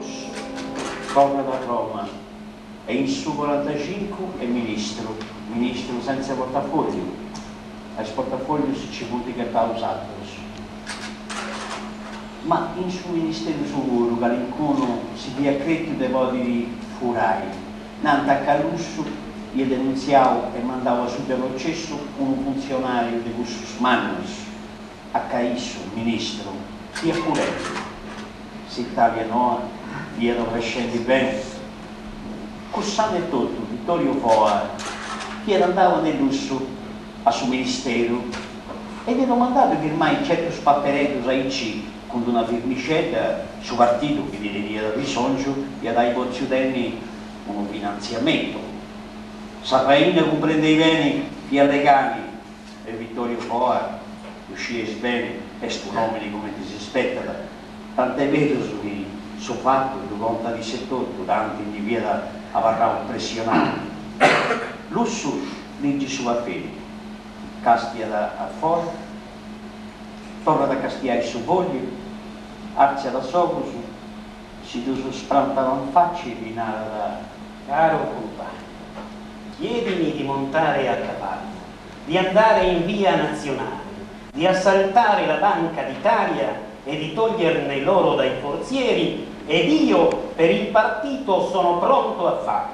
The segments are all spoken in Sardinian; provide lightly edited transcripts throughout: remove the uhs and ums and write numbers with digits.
Lussu torrat a Roma e in su corantacincu est ministru, ministru sentza portafògliu, a is portafòglius nci funt ghetaus atrus. Ma in su ministeru suu puru calincunu si fiat crètiu de pòdiri furai. Nant ca Lussu iat denuntziau e mandau asuta 'e processu unu funtzionàriu de cussus mannus, a ca issu, ministru, fiat furendi. S'Itàlia noa fiat obrescendi beni. Cuss'annu etotu Vittorio Foa fiat andau ande Lussu a su ministeru e dd'iat domandau de firmai certus papereddus aici cun d'una firmixedda su partidu chi ndi teniat bisongiu iat ai potziu tenni unu finantziamentu. Sa faina, cumprendei beni, fiat legali E Vittorio Foa, ddu scieis beni, est un'omini cumenti si spetat, tant'est berus chi su fatu ddu contat issu etotu, tanti ndi fiat abarrau impressionau. Lussu ligit su paperi, castiat a Foa, torrat a castiai su fogliu, artziat is ogus, si ddus sprantat in faci e ddi narat. Caro compagno, Chiedimi di montare a cavallo, di andare in via Nazionale, di assaltare la Banca d'Italia e di toglierne l'oro dai forzieri ed io per il partito sono pronto a farlo,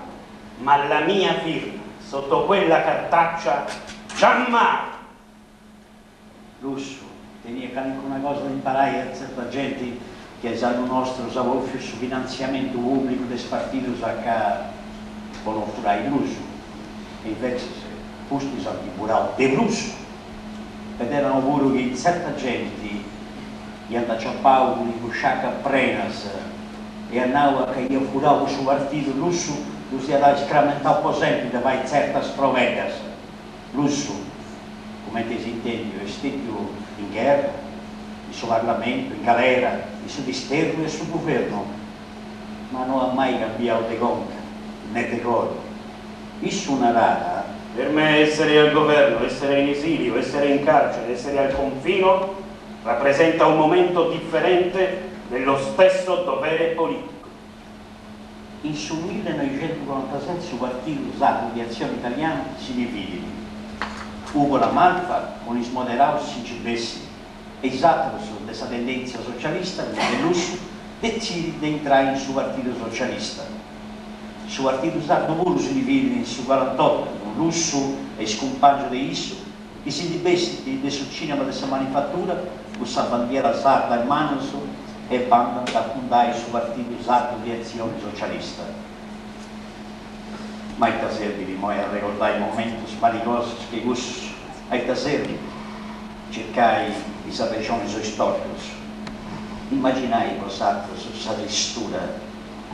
ma la mia firma sotto quella cartaccia giammai! Lussu, teniat calincuna cosa de imparai a tzerta genti chi a is annus nostrus at bòfiu su finantziamentu pùblicu de is partidus a ca po no furai prus, e invecis pustis ant furau de prus. Pedèranu puru chi tzerta genti iant aciapau cun is busciacas prenas e at nau a ca iat furau cussu partidu Lussu ddus iat ai scramentau po sempri de fai tzertas proveddas. Lussu, cumenti eis intèndiu, est stètiu in gherra, in su parlamentu, in galera, in su disterru e su guvernu, ma no at mai cambiau de conca ne de coro. Issu naràt. Per me essere al governo, essere in esilio, essere in carcere, essere al confino rappresenta un momento differente dello stesso dovere politico. In su millenoixentucorantaseti su Partidu Sardu di Atzione Italiana si dividit. Ugo La Malfa cun is moderaus si nci bessit e is àterus de sa tendèntzia socialista, cumenti Lussu, detzidint de intrai in su Partidu Socialista. Su Partidu Sardu puru si dividit in su corantotu cun Lussu e is cumpàngius de issu chi si ndi bessint de su Cinema de sa Manifattura cun sa bandiera sarda in manus e bandant a fundai su Partidu Sardu di Atzioni Socialista. Ma ita serbit imoi a arregordai momentus marigosus che cussus? A ita serbit circai is arrexonis o is tortus? Imaginai bosatrus sa tristura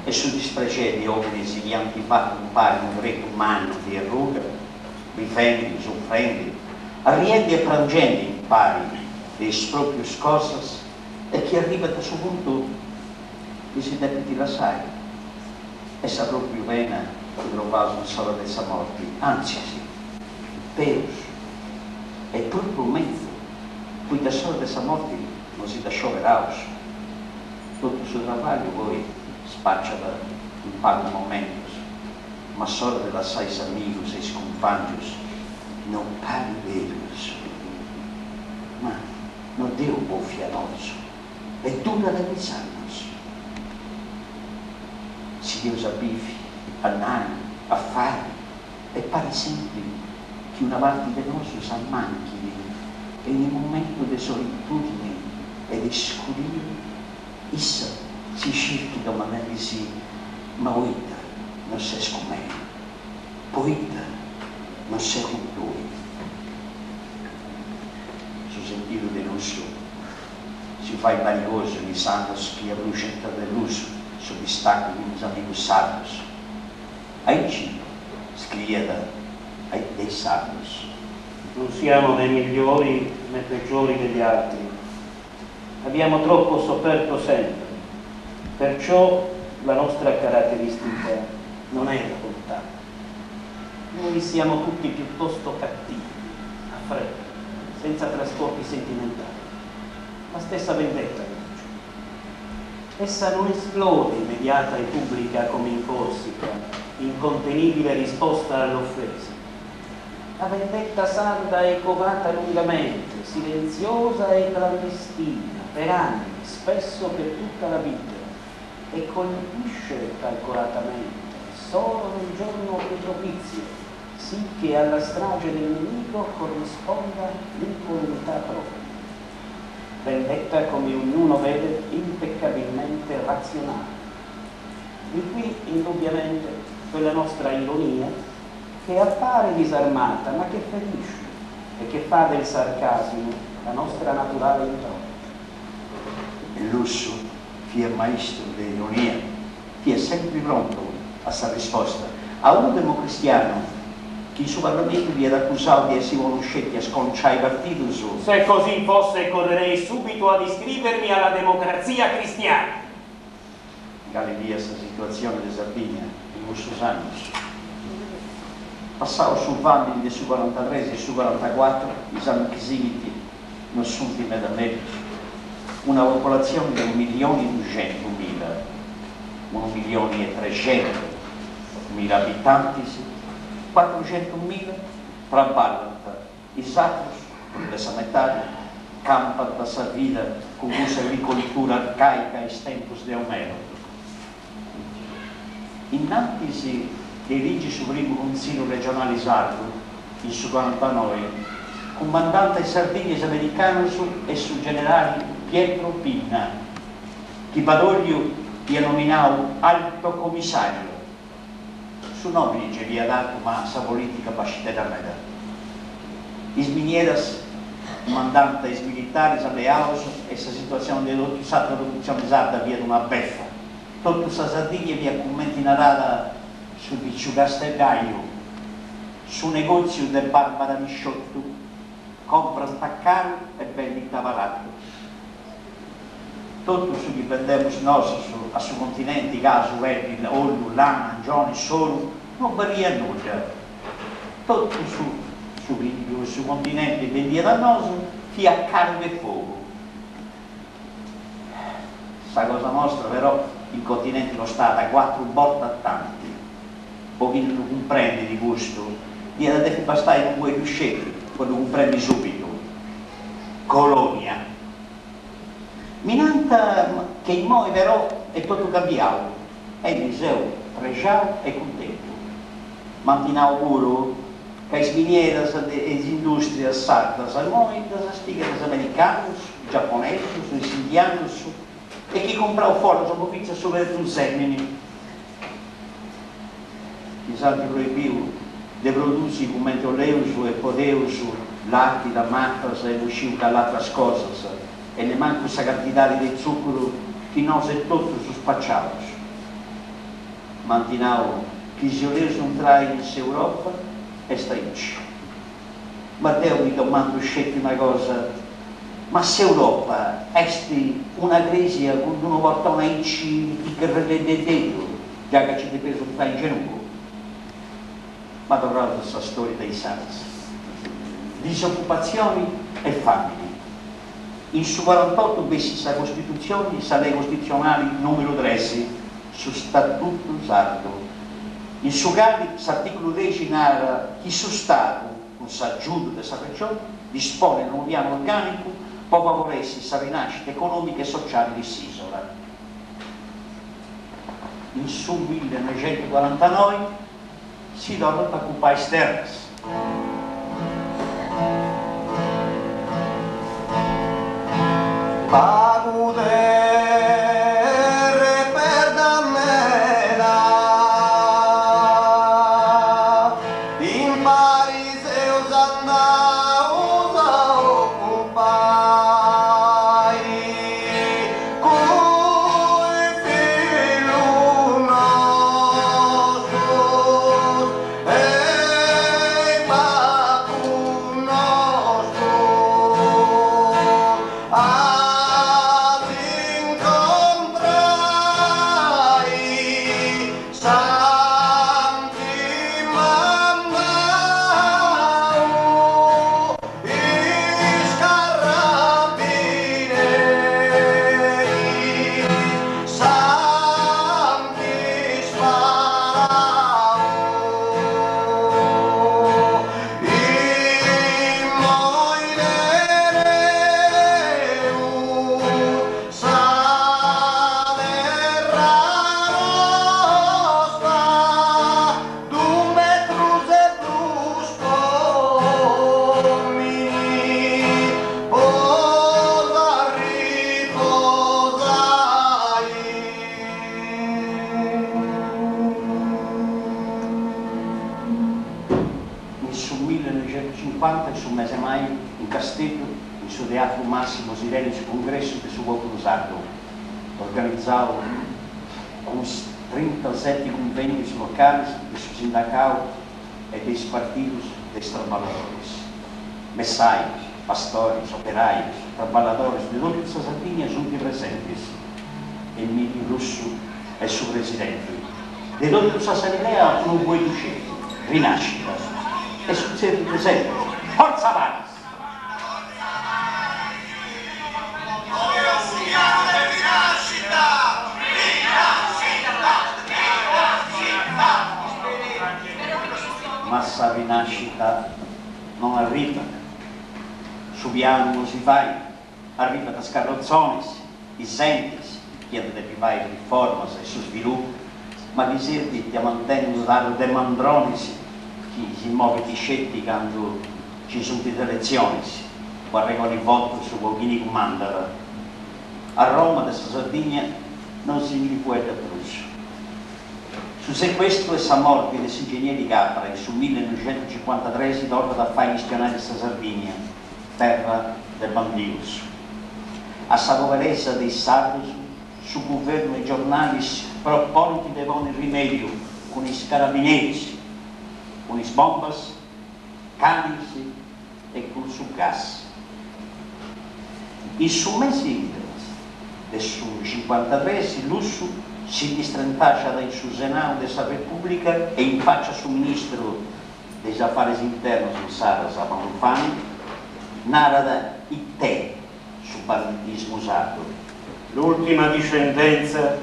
e su disprexeri de ominis chi ant fatu impari unu tretu mannu de arruga, Bivendi, sunfrendi, arriendi e prangendi impari de is pròprius cosas e chi arribat a su puntu chi si depint lassai. Est sa pròpriu pena chi provaus in s'ora de sa morti, antzis, peus e prus trumentu, poita s'ora de sa morti no si dda scioberaus. Totu su traballu poi spàciat in pagus momentus. Ma s'ora de lassai is amigus e is cumpàngius no parit berus. Ma no dd'eus bòfia nosu e durat de is annus. Sigheus a bivi, a nai, a fai e parit sempri chi una parti de nosu s'ammanchit e in is momentus de solitùdini e de scuriu issa si circhit domandendisì ma poita no ses cun mei? Poita no seu cun tui? Su sentidu de Lussu si fait marigosu in is annus chi abruxant de prus su distacu cun is amigus sardus. Aici scriiat de is sardus. Non siamo né migliori né peggiori degli altri. Abbiamo troppo sofferto sempre, perciò la nostra caratteristica non è la bontà. Noi siamo tutti piuttosto cattivi, a freddo, senza trasporti sentimentali. La stessa vendetta vi dice. Essa non esplode immediata e pubblica come in Corsica, incontenibile risposta all'offesa. La vendetta sarda è covata lungamente, silenziosa e clandestina, per anni, spesso per tutta la vita, e colpisce calcolatamente, solo nel giorno più propizio, sì che alla strage del nemico corrisponda l'incolumità propria. Vendetta, come ognuno vede, impeccabilmente razionale. Di qui, indubbiamente, quella nostra ironia che appare disarmata ma che ferisce e che fa del sarcasmo la nostra naturale impronta. Lussu fiat maistru de ironia, fiat sempri prontu a sa risposta a unu democristianu chi in su parlamentu dd'iat acusau di essi bonu sceti a sconciai partidus. Se così fosse correrei subito ad iscrivermi alla Democrazia Cristiana. Cali fiat sa situatzioni de Sardigna in cussus annus? Passau su fàmini de su corantatres e su corantacuatru, is annus chi sighint no sunt meda mellus. Una popolatzioni de unu millioni e duxentumila, unu millioni e trexentumila abitantis, cuatruxentumila traballant, is atrus, prus de sa metadi, campant sa vida cun cussa agricoltura arcaica a is tempus de Omero. Innantis de eligi su primu Cunsillu Regionali Sardu, in su corantanoi, cumandant in Sardigna is americanus e su generali Pietro Pinna, chi Badogliu iat nominau Alto Commissario. Su nòmini gei fiat adatu ma sa polìtica bascitedda meda. Is minieras cumandant is militaris alleaus e sa situatzioni de totu s'atra produtzioni sarda fiat una befa. Totu sa Sardigna fiat cumenti narat su diciu casteddaju, su negòtziu de Barbara Pisciottu, comprant a caru e bendint a baratu. Totu su chi bendemus nosus a su continenti, casu, peddi, ollu, lana, angionis, soru, no baliat nudda. Totu su su chi su continenti bendiat a nosu fiat caru che fogu. Sa cosa nostra però in continenti costat cuatru bortas tanti. Po chini ddu cumprendit custu, diat a depi bastai unu fueddu sceti po ddu cumprendi subitu, colonia. Mi nant che immoi però est totu cambiau e ndi seu prexau e cuntentu. M'ant nau puru ca is minieras e is industrias sardas immoi ddas pigant is americanus, is giaponesus, is indianus e chi compraus foras po fintzas su perdusemini. Chi s'ant proibiu de produsi cumenti 'oleus e podeus lati, tamatas e no sciu cali atras cosas e nemancu sa cantidadi de tzucuru chi nosu etotus spaciaus. M'ant nau chi si 'oleus intrai in s'Europa est aici. Ma deu mi domandu sceti una cosa, ma s'Europa est una cresia cun d'unu portoni aici piticheddeddu giai ca ci depeus intrai in genugu? Ma torraus a sa storia de is sards. Disocupatzioni e famini. In su corantotu bessit sa Costitutzioni, sa lei costitutzionali numeru tres, su Statutu Sardu, in su cali s'articulu dexi narat chi su Stadu, cun s'agiudu de sa Regioni, disponit unu pianu organicu po favoressi sa rinascita economica e sociali de s'isola. In su millenoixentucorantanoi si torrat a ocupai is terras. Pagu terra e perda meda Impari seus andaus a ocupai Cun is fillus nostus e is babbus nostus. Cincuanta, in su mese 'e maju, in Casteddu, in su Teatru Massimo si tenit su Cungressu de su Pòpulu Sardu, organizau cun is trintaseti cunvènnius localis de su sindacau e de is partidus de is traballadoris. Messajus, pastoris, operajus, traballadoris de totu sa Sardigna sunt presentis. Emìliu Lussu est su presidenti. De totu s'assemblea unu fueddu sceti, Rinascita. E su tzèrriu de sempri, Fortza Paris! Ma sa rinascita non arribat, su pianu non si fait, Arribant is carrotzonis, is entis chi ant depi fai is riformas e su svilupu, ma chi serbint a mantenni unu tagu de mandronis chi si movint sceti candu nci sunt is eletzionis po arregolli votus po chini cumandat. A Roma de sa Sardigna non si ndi fueddat prus. Su secuestru e sa morti de s'ingegneri Capra in su millinoixentucincuantatres torrat a fai chistionai de sa Sardigna. terra de bandius. A sa poberesa de is sardus su guvernu e is giornalis proponint de ponni rimèdiu cun is carabineris, cun is bombas, canis e cun su gas. In su mesi de su cincuantatres Lussu si ndi strentaxat in su Senau de sa Repùblica e in faci a su ministru de is afares internos insaras Paulu Fani, narat it'est su banditismu sardu. L'ultima discendenza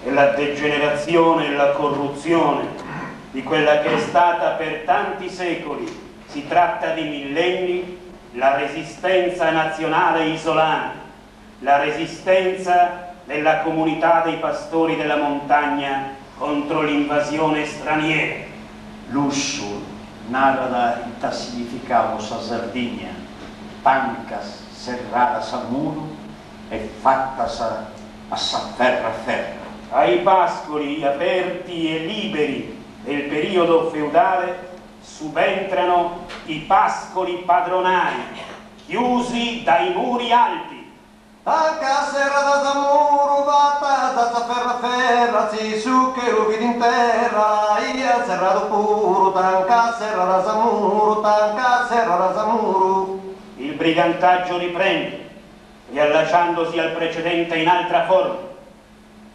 è la degenerazione e la corruzione di quella che è stata per tanti secoli, si tratta di millenni, la resistenza nazionale isolana, la resistenza della comunità dei pastori della montagna contro l'invasione straniera. Lussu narat ita significau po sa Sardigna, tancas serradas a muru e fatas a s'aferra aferra. Ai pascoli aperti e liberi del periodo feudale subentrano i pascoli padronali, chiusi dai muri alti. Tancas serradas a muru, fatas a s'aferra aferra, si su chelu fit in terra, aiat serradu puru, tancas serradas a muru, tancas serradas a muru. Il brigantaggio riprende, riallacciandosi al precedente in altra forma.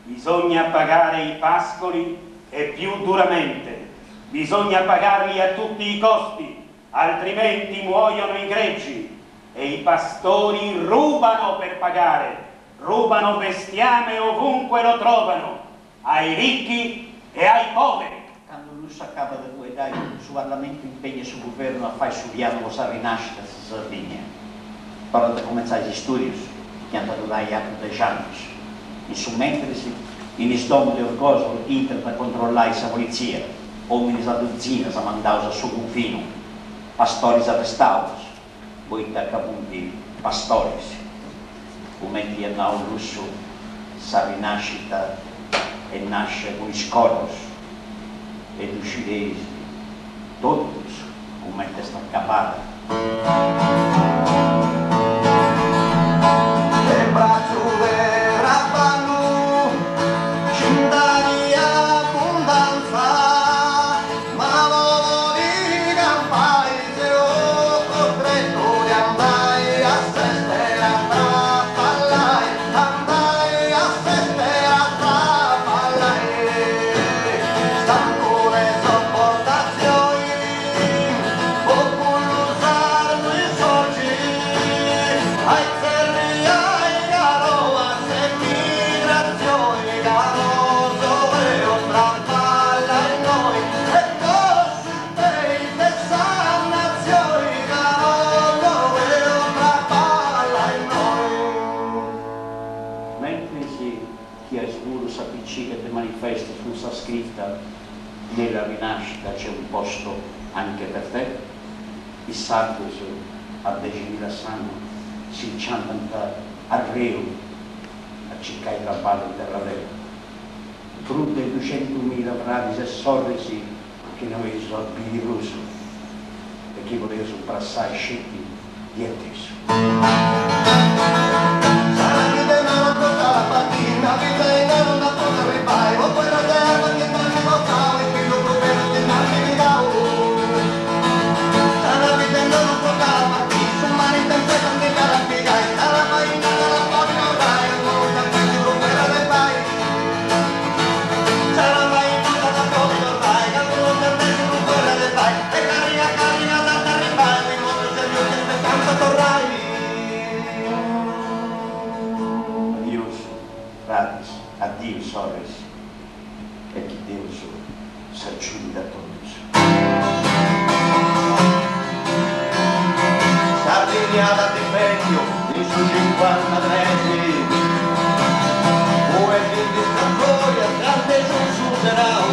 Bisogna pagare i pascoli e più duramente. Bisogna pagarli a tutti i costi, altrimenti muoiono i greggi e i pastori rubano per pagare, rubano bestiame ovunque lo trovano, ai ricchi e ai poveri. Candu Lussu acabat de fueddai, su Parlamentu impegnat su Guvernu a fai su pianu po sa rinascita de sa Sardigna. Torrant a cumentzai is istùdius, chi ant a durai atrus dex'annus. In su mentris, in is domus de Orgòsolo intrat a controllai sa politzia, òminis a duzinas mandaus a su cunfinu, pastoris arrestaus, poita ca funt pastoris. Cumenti iat nau Lussu, sa rinascita est nàscia cun is corrus e ddu scideis totus cumenti est acabada. De bratzu de traballu ci nd'at abbundanza, ma po podi campai seu costrettu de andai a s'estera a traballai, andai a s'estera a traballai, stancu de sopportazioni, populu sardu insorgi, a itzerriai ca no a s'emigrazioni, ca nosu 'oleus traballai innoi e po su beni de sa nazioni, ca nosu 'oleus traballai innoi. Mentris chi a is murus s'apicigant manifestus cun sa scrita Nella rinascita c'è un posto anche per te, is sardus a deximila s'annu si nci andant arreu a circai traballu in terra lena. Prus de duxentumila fradis e sorris chi no eus a biri prus. e chi podeus imprassai sceti di atesu. Adiosu, fradis, adiu, sorris, e chi Deus s'agiudit a totus. Sardigna at difendiu in su cincuantatresi, fuendi sa storia grande su serau,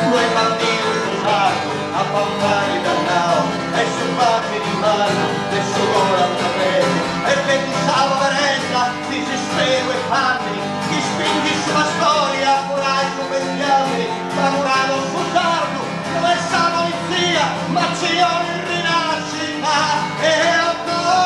no est bandidu su sardu a papai dannau, e su facili manu de su corantatresi, e feti sa poberesa, disisperu e famini, chi spingit su pastori a furai su bestiamini, tramuradu su sardu no est sa polizia, ma ci 'olit rinascita e autonomia.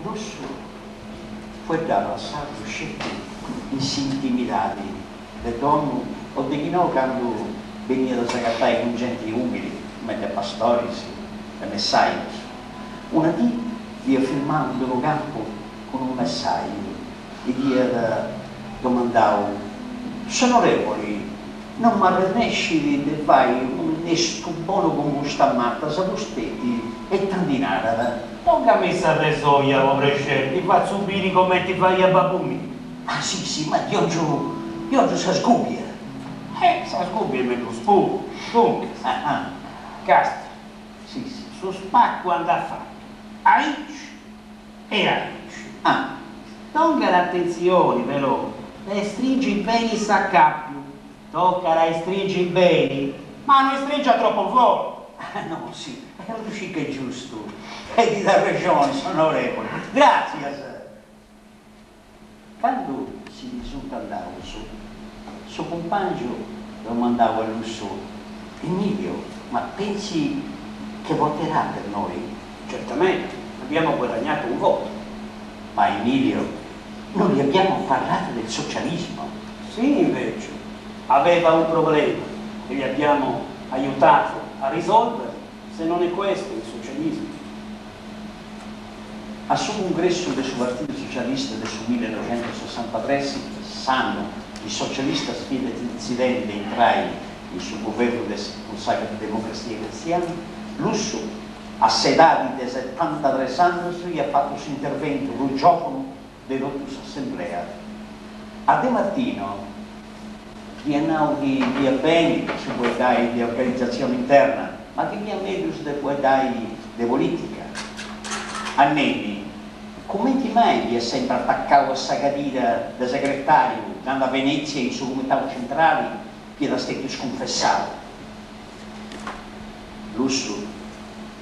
Lussu fueddava sardu sceti in s'intimidadi de domu o deghinò candu beniat a s'agatai cun genti umili cumenti a pastoris e messajus. Una dì dd'iat firmau in d'unu campu cun unu messaju e dd'iat domandau, S'onorevoli non m'arrennescit de fai unu innestu bonu cun custa mata, sa fusteti ita ndi narat? Dongami s'arresoia po prexeri, ti fatzu biri comenti faiat babbu miu. Ah si si, ma ti 'ongiu ti 'ongiu sa sgùbbia. Eh, sa sgùbbia est mellus puru. Duncas, càstia, Si si. Su spaccu andat fatu aici e aici. Ah. Dongat atentzioni però de stringi beni s'acàpiu, tocat a istringi beni, ma no istringia tropu forti. Ah no, si, e ddu sciu ca est giustu, tenit arrexoni s'onorevoli. Gràtzias. Candu si ndi sunt andaus, su cumpàngiu domandau a Lussu, Emilio, ma pensi che voterà per noi? Certamente, abbiamo guadagnato un voto. Ma Emilio, non gli abbiamo parlato del socialismo. Sì, invece, aveva un problema e gli abbiamo aiutato a risolverlo, se non è questo il socialismo. A su cungressu de su Partidu Socialista de su millenoxentussessantatres, s'annu chi is socialistas fiant detzidendi de intrai in su guvernu de cun sa Democrazia Cristiana, Lussu, a s'edadi de setantatres annus, iat fatu s'interventu prus giòvunu de totu s'assemblea. A De Martino dd'iat nau chi fiat beni su fueddai de organizatzioni interna, ma chi fiat mellus de fueddai de politica. A Nenni, cumenti mai fiat sempri atacau a sa cadira de segretariu candu a Venezia in su Cumitau Centrali fiat stetiu scunfessau? Lussu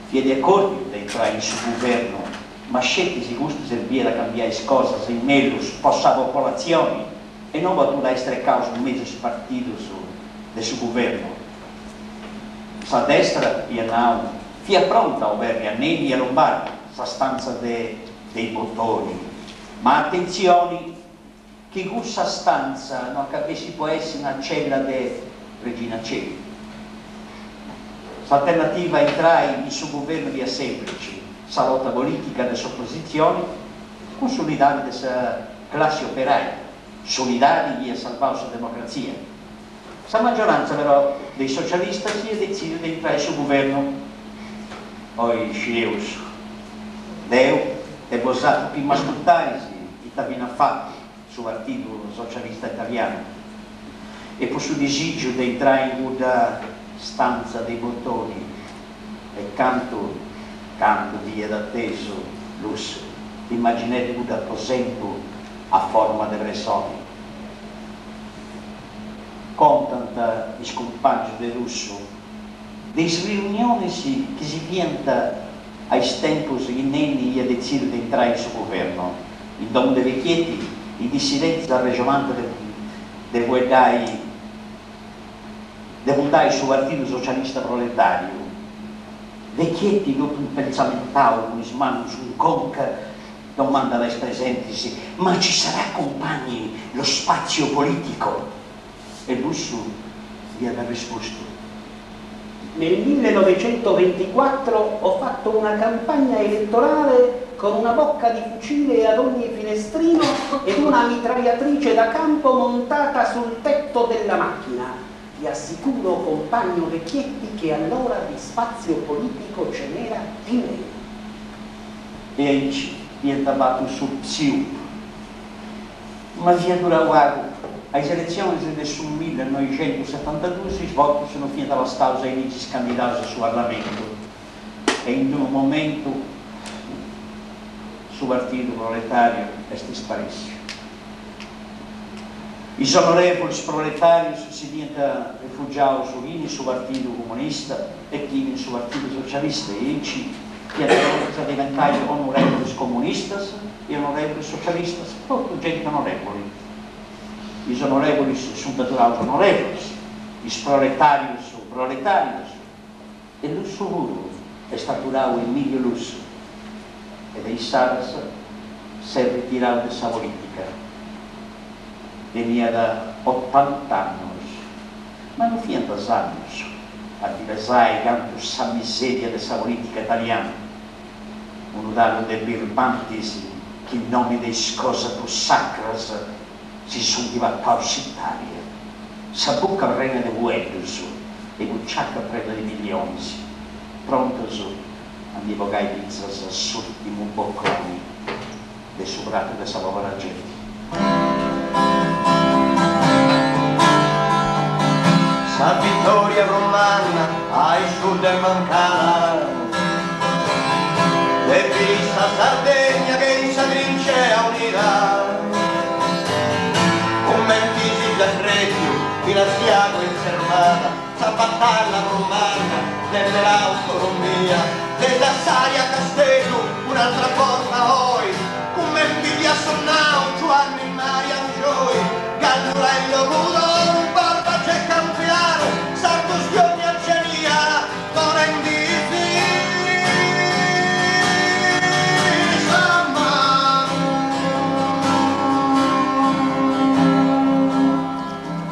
fiat de acordiu de intrai in su guvernu, ma sceti si custu serbiat a cambiai is cosas in mellus po sa popolatzioni e no po aturai strecaus in mesu is partidus de su guvernu. Sa destra, iat nau, fiat pronta a oberri a Nenni e a Lombardi sa stanza de dei bottoni, ma atentzioni chi cussa stanza no acabessit po essi una cella de Regina Coeli. S'alternativa a intrai in su guvernu fiat semplici, sa lota politica de s'opositzioni cun s'unidadi de sa classi operaia, s'unidadi chi iat salvau sa democratzia. Sa maggiorantza però de is socialistas iat detzidiu de intrai in su guvernu. Oi scieus, deu e bosatrus chi m'ascurtais, ita fini at fatu su Partidu Socialista Italianu e po su disìgiu de intrai in cudda stanza dei bottoni e cantu cantu fiat atesu Lussu imaginendi cuddu aposentu a forma de presoni. Contant is cumpàngius de Lussu de is riunionis chi si fiant. a is tempus chi Nenni iat detzidiu de intrai in su guvernu. In domu de Vecchietti is dissidentis arrexonànt de de fueddai de fundai su Partidu Socialista Proletàriu. Vecchietti totu impentzamentau cun is manus in conca domandat a is presentis, Ma ci sarà compagni lo spazio politico? E Lussu iat arrespustu. Nel 1924 ho fatto una campagna elettorale con una bocca di fucile ad ogni finestrino ed una mitragliatrice da campo montata sul tetto della macchina. Ti assicuro, compagno Vecchietti, che allora di spazio politico ce n'era di meno. E aici iant fatu su PSIUP. Ma fiat durau pagu. A is eletzionis de su millenoixentussetantaduus is votus no fiant abastaus a eligi is candidaus a su Parlamentu e in unu momentu su Partidu Proletàriu est isparèssiu. Is onorèvolis proletàrius si fiant rifugiaus chini in su Partidu Comunista e chini in su Partidu Socialista e aici fiant prontus a diventai onorèvolis comunistas e onorèvolis socialistas, totu genti onorèvoli. Is onorèvolis sunt aturaus onorèvolis, is proletàrius proletàrius e Lussu puru est aturau Emilio Lussu e de insaras s'est ritirau de sa politica. Teniat otant'annus, ma no fiant sàbius a ddi pesai cantu sa miseria de sa politica italiana, unu tallu de birbantis chi in nomi de is cosas prus sacras si sunt papaus s'Italia, sa buca prena de fueddus e buciaca prena de millionis, prontus a ndi bogai fintzas s'urtimu boconi de su pratu de sa pobera genti. Sa vittoria prus manna a issus dd'est mancada De biri sa Sardegna che in sa trincea unida Cumenti si fiat crètiu in Asiago e in Sermada Sa batalla prus manna de l'autonomia De Sassari a Casteddu un'altra borta oi Cumenti dd'iat sonnau Giuanni Maria Angioy Gallura e Logudoro, Barbagia e Campidanu Sardus di ogna genia donendisì sa manu.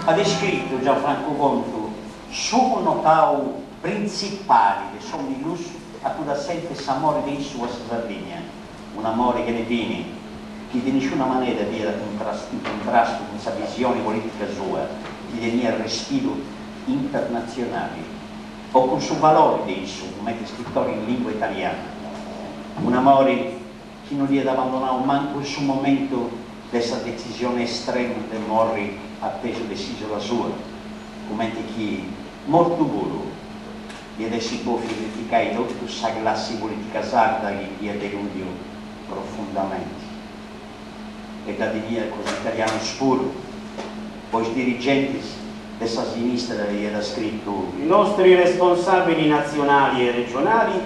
At iscritu Gianfrancu Contu su connotau printzipali de s'omini Lussu aturat sempri s'amori de issu po sa Sardigna, un'amori chene fini, chi de nisciuna manera fiat in cuntrastu cun sa visioni politica sua, chi teniat respiru internatzionali, o cun su valori de issu cumenti scritori in lingua italiana, un'amori chi no dd'iat abandonau mancu in su momentu de sa detzisioni estrema de morri atesu de s'ìsula sua, cumenti chi, mortu puru, iat essi bòfiu criticai totu sa classi polìtica sarda chi dd'iat delùdiu profundamenti. E dda teniat cun is italianus puru, po is dirigentis de sa sinistra iat scritu. I nostri responsabili nazionali e regionali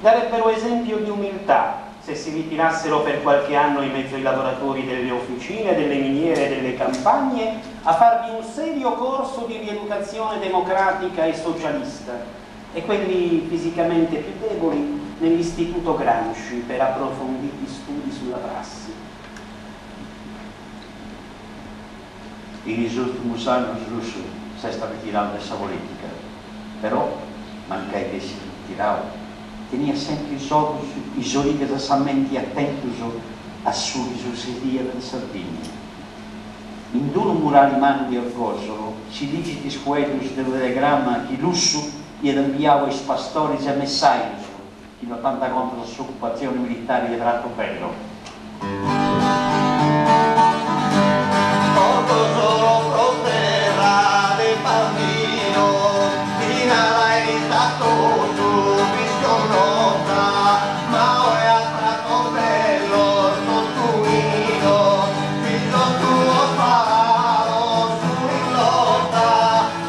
darebbero esempio di umiltà se si ritirassero per qualche anno in mezzo ai lavoratori delle officine, delle miniere e delle campagne a farvi un serio corso di rieducazione democratica e socialista e quelli fisicamente più deboli nell'Istituto Gramsci per approfonditi studi sulla prassi. In is ùrtimus annus Lussu s'est arretirau de sa polìtica, però, mancai dd'essit ritirau, teniat sempri is ogus, is origas e sa menti atentus a su chi sussediat in Sardigna. In d-unu murali mannu de Orgòsolo si ligint is fueddus de unu telegramma chi Lussu iat imbiau a is pastoris e messajus chi lotànt contras a s'ocupatzioni militari de Pratobello. Orgosolo pro terra de bambinos in ala est a totu disconnota ma oe a Pratobello totu unidos fizos tuos falados sun in lotta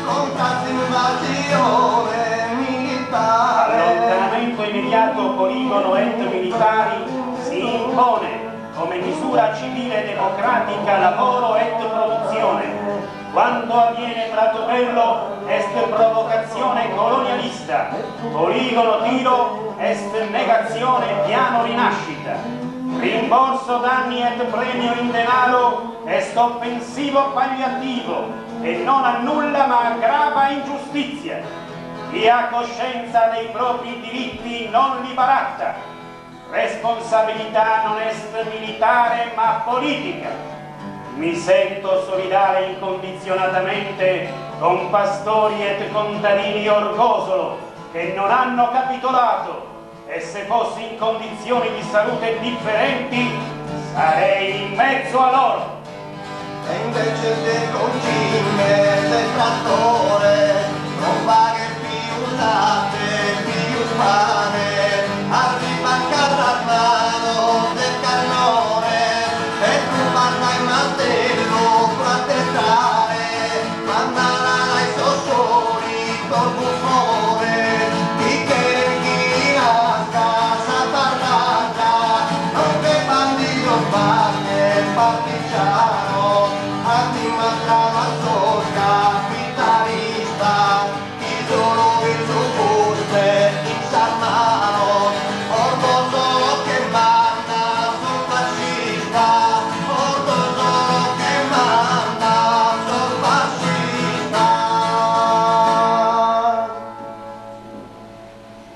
contra s'invasione militare. Allontanamento. rimediato poligono et militari si impone come misura civile democratica lavoro et produzione. Quanto avviene Pratobello est provocazione colonialista, poligono tiro est negazione piano rinascita. Rimborso danni et premio in denaro est offensivo palliativo e non annulla ma aggrava ingiustizia. Chi ha coscienza dei propri diritti non li baratta. Responsabilità non est militare ma politica. Mi sento solidale incondizionatamente con pastori et contadini Orgosolo che non hanno capitolato e se fossi in condizioni di salute differenti sarei in mezzo a loro. E invece de concime del trattore non faghet pius latte, pius pane, arrivan carrarmados de cannone e trubbant dae martellu pro attestare, mandan dae sos solitos buffones chi cheren chi nascat sa barbagia, non che bandidos faghen partigianos, ant dimandadu a sos capitalistas chi solu chin su fuste in sas manos, Orgosolo che manda sos fascistas, Orgosolo che manda sos fascistas.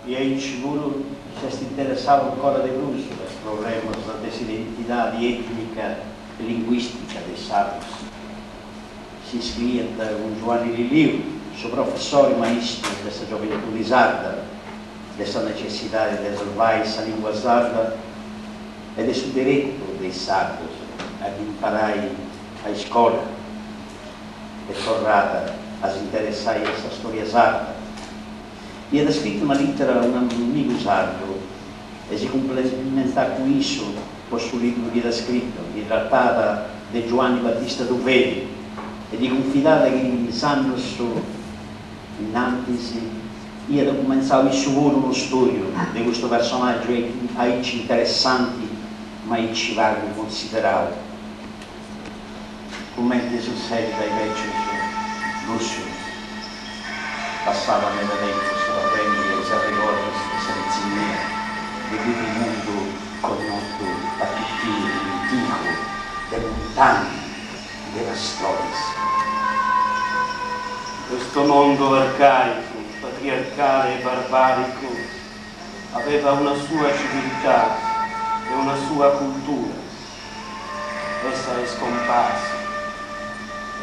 E aici puru s'est interessau ancora de prus de is problemas de s'identidadi etnica e linguistica de is sardus. Si scriiat cun Giuanni Lilliu, su professori maistu de sa Gioventudi Sarda, de sa necessidadi de sarvai sa lingua sarda e de su deretu de is sardus a dd'imparai a iscola e torrat a s'interessai a sa storia sarda. Iat scritu una lìtera a un'amigu sardu e si cumplimentat cun issu po su libru chi iat scritu, chi tratat de Giuanni Battista Tuveri e ddi cunfidat chi in is annus innantis iat cumentzau issu puru unu stùdiu de custu personàgiu aici interessanti ma aici pagu cunsiderau. Cumenti sussedit a is bècius, Lussu passat meda tempus torrendi a is arregordus de sa pitzinnia, de cuddu mundu connotu a pipiu, antigu, de montagna, de pastoris. Questo mondo arcaico, patriarcale e barbarico aveva una sua civiltà e una sua cultura. Essa è scomparsa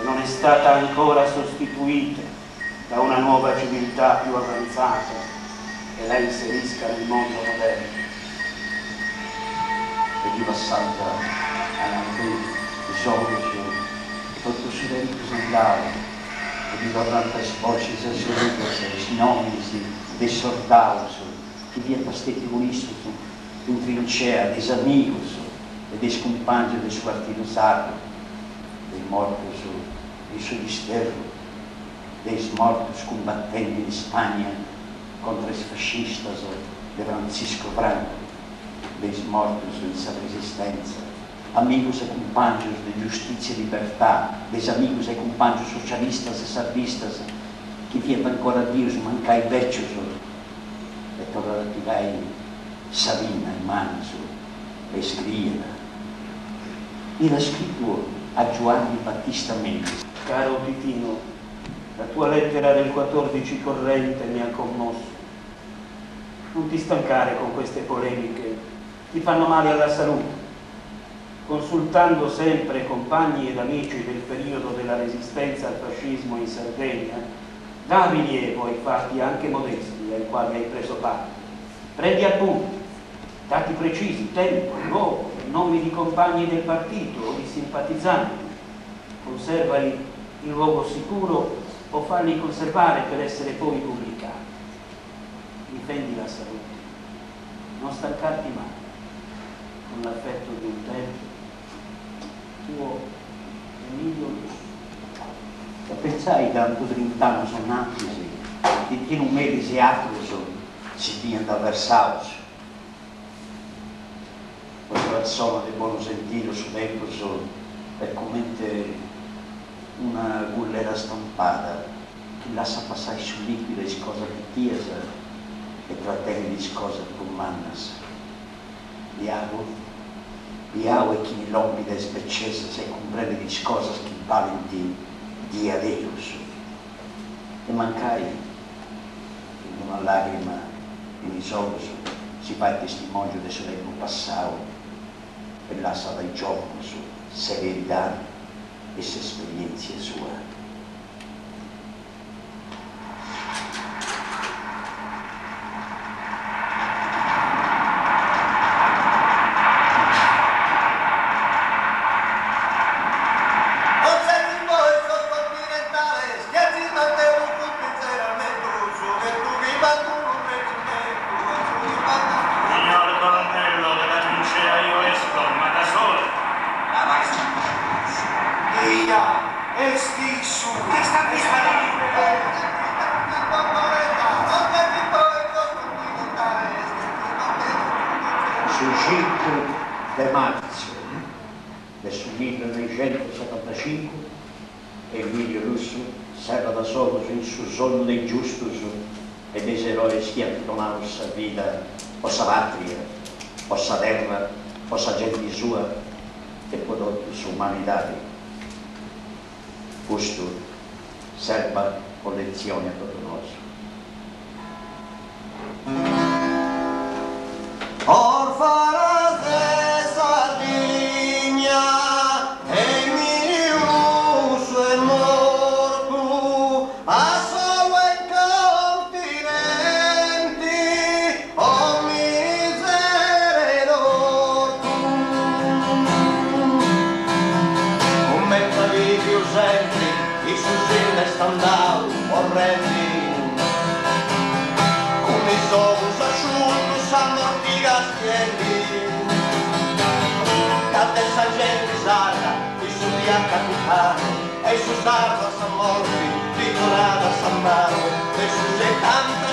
e non è stata ancora sostituita da una nuova civiltà più avanzata che la inserisca nel mondo moderno. E ddi passant ananti is ogus totu su tempus andau e ddi torrant is boxis a is origas is nominis de is sordaus chi fiant stètius cun issus in trincea, de is amigus e de is cumpàngius de su Partidu Sardu, de is mortus in su disterru, de is mortus cumbatendi in Spagna contra is fascistas de Frantziscu Franco, de is mortus in sa Resistenza, amigus e cumpàngius de Giustìtzia e Libertà, de is amigus e cumpàngius socialistas e sardistas chi fiant ancora bius mancai bècius, e torrat a pigai sa pinna in manus e iscriiat. Iat scritu a Giuanni Battista Melis. Caro Titino, la tua lettera del 14 corrente mi ha commosso. Non ti stancare con queste polemiche, ti fanno male alla salute. Consultando sempre compagni ed amici del periodo della resistenza al fascismo in Sardegna, dà rilievo ai fatti anche modesti ai quali hai preso parte. Prendi appunti, dati precisi, tempo, luogo, nomi di compagni del partito o di simpatizzanti. Conservali in luogo sicuro o falli conservare per essere poi pubblicati. Difendi la salute, non stancarti mai. Con l'affetto di un tempo, tuo Emilio Lussu. E pentzai cantu trint'annus innantis, Titinu Melis e atrus. Si fiant versaus. Po sa persona de bonu sentidu su tempus est comente una cullera stampada chi lassat passai su liquidu e is cosas pitias e tratenit is cosas prus mannas. Biau, biau est chini lompit a is becesas e cumprendit is cosas chi balint diaderus. E mancai cun una lagrima in is ogus si fait testimòngiu de su tempus passau e lassat a is giòvunus s'eredidadi e s'esperièntzia sua. Osservi voi sos continentales chi azis mantesu custu inzeramentu su ghettu chi b'at unu regimentu e su chi b'at Signor colonnello, dalla trincea io esco, ma da solo. Eia, est issu! Est a Su cincu de martzu de su millinoixentusetantacincu Emilio Lussu serrat is ogus in su sonnu de is giustus e de is erois chi ant donau sa vida po sa pàtria, po sa terra, po sa genti sua e po totu s'umanidadi. Custu serbat po letzioni a totu nosu. Orfanas de Sardigna Emiliu Lussu est mortu a solu in continenti omini zeredortu. Cumenti at biviu sempri issu si nd'est andau orrendi cun is ogus asciutus sa morti castiendi ca de sa genti sarda issu fiat capitanu e su sardu a sa morti ddi donàt sa manu de su setanta.